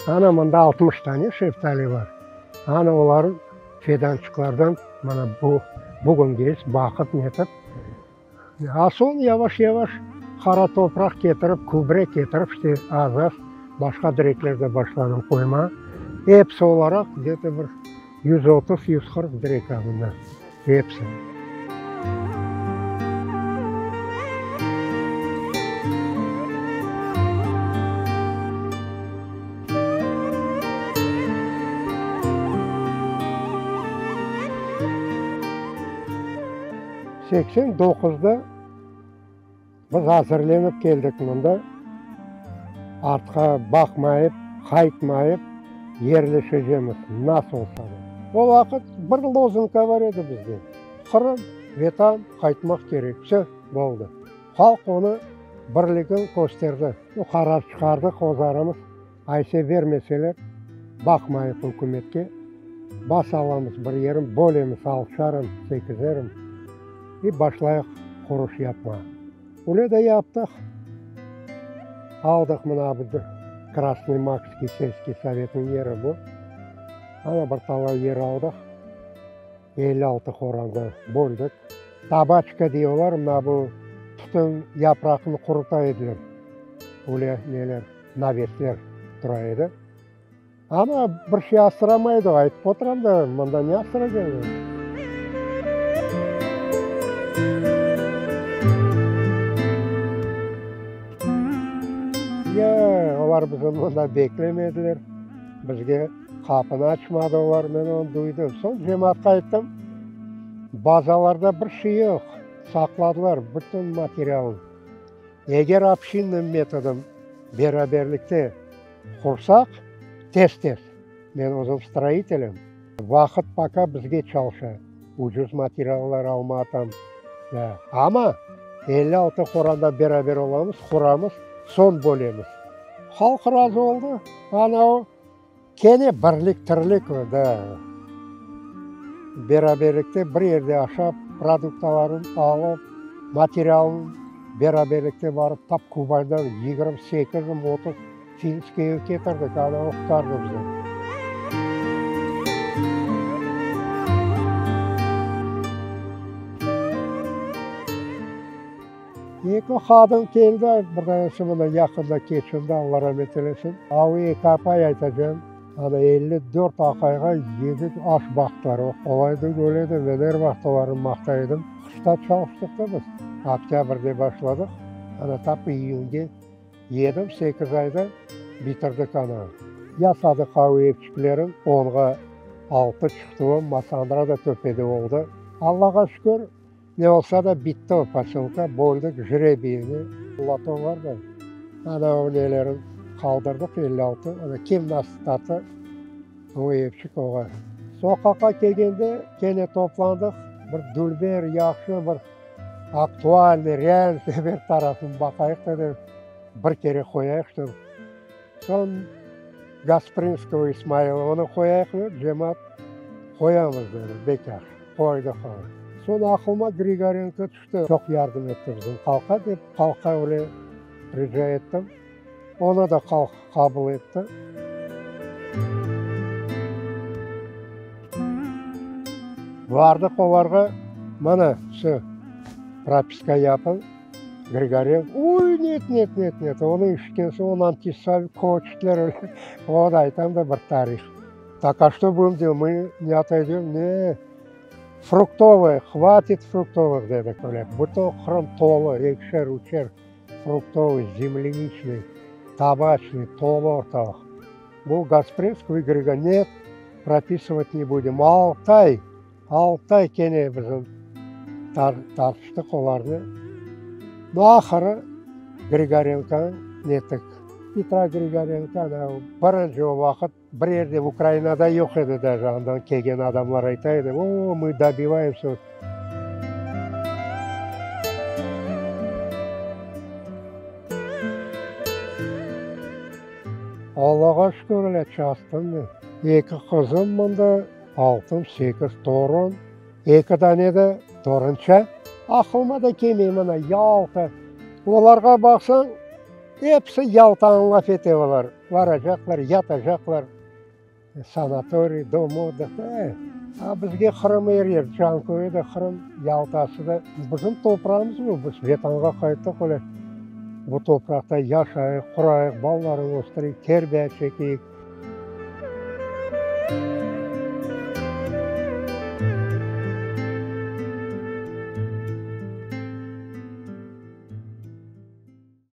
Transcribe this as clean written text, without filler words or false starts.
Ana mında 60 tane şeftali bar. Ana olar fedançıqlardan mana bu bugüngeç baqıp netip. A soñ yavaş-yavaş qara topraq ketirip, kübre ketirip, işte az-az başqa direkler de başladım qoymağa. Episi olaraq gde-to bir 130, 140 direk a mında, episi. 89-da biz azırlenip keldik mında, artqa baqmayıp, qaytmayıp yerleşecemiz, nasıl olsa da. O vaqıt bir lozunka bar edi bizde, Qırım, Vetan, qaytmaq kerek, vse, boldı. Halq onı birligin kösterdi. O qarar çıqardıq, özarımız ayse bermeseler, baqmayıq ükümetke, bas alamız bir yerin, bölemiz altışarım, sekizerim i başlayıq quruş yapmağa. Öyle de yaptıq. Aldıq mına bu Krasnıy Makskiy selskiy sovetniñ yeri bu. Ana bir talay yer aldıq. 56 qoranda böldik. Tabaçka diyorlar, mına bu tütün yapraqını quruta ediler. Öyle neler, navesler tura edi. Amma bir şey asramaydı, aytıp oturam da, mında ne asraycaq? Ya, olar bizi mında beklemediler, bizge qapını açmadı olar, men onı duydım. Soñ cemaatqa ayttım, bazalarda bir şey yoq, saqladılar bütün materialnı. Eger obşinnıy metodom beraberlikte qursaq, tez-tez, men özüm stroitelim, vaqıt poka bizge çalışa, ucuz materiallar alma tam, da, amma 56 qoranda beraber olamız, quramız, soñ bölemiz. Halq razı oldı, ana o, kene birlik, tirlik, da, beraberlikte bir yerde aşap, produktalarını alıp, materialını beraberlikte barıp tap Kubandan 28 mi, 30 finskiy ev ketirdik, ana o qurtardı bizni. Eki qadın keldi, bir danesi mına yaqında keçindi, Alla ramet eylesin. A o eki apay aytacağım, ana 54 aqayğa yedi aş baqtılar. O qolay degil edi, men er vaqıt olarnı maqtay edim. Qışta çalıştıq da biz, oktâbrde başladıq, ana tap iyünge yedim, sekiz ayda bitirdik ana. Yasadıq av evçiklerin, onğa altı çıqtı o, Massandra da töpede oldı. Allağa şükür, Ne olsa da bitti o posölka, böldik jrebiyni, loto var da, ana o nelerin qaldırdıq 56, ana kim nasıl tarta, o evçik oğa. Soqaqqa kelgende kene toplandıq, bir dülber, yahşı bir aktualnıy, realnıy bir tarafını baqayıq da dep, bir kere qoyayıq, ştob. Soñ Gasprinskogo İsmail, onı qoyayıqmı, cemaat, qoyamız dedi, bek yahşı, qoydıq onı. Soñ aqlıma Grigorenko tüşti, çoq yardım etti bizim halqqa dep, halqqa öyle rica ettim, onı da halq qabul etti. Bardıq olarğa, mana, vse, propiska yapıñ. Grigorenko, Oy, net, net, net, net, onı işitken soñ, ondan tisa köçtiler öyle. O da aytam da bir tarih. Tak, a çto budem delat, mı ne otoydem, ne, fruktovıy, hvatit fruktovıh dedik öyle. Bütün Qırım tolu, ekişer, üçer fruktovıy, zemleniçnıy, tabaçnıy, tolu ortalıq. Bu Gasprinskiy, Grigorenko, net, propisıvat ne budem. Altı ay. Altı ay kene bizim tartıştıq olarnı. No, ahırı Grigorenkonı nettik. Petro Grigorenko ana birinci o vaqıt bir yerde Ukrainada yoq edi daje, andan kelgen adamlar ayta edi, o, mı dobivayemsâ. Allağa şükür, öyle çastım men. Eki qızım mında. Altı, sekiz torun, eki dane de torunça. Aqılıma da kelmey, mına, Yalta. Olarğa baqsañ, Episi Yaltanı laf ete olar, varacaqlar, yatacaqlar, sanatoriy, dom otdıha. E, a bizge Qırım er yer, Canköyü de Qırım, Yaltası da. Bizim toprağımız bu, biz Vetanğa qayttıq öyle. Bu topraqta yaşayıq, qurayıq, balalarnı östüreyik, terbiye çekeyik.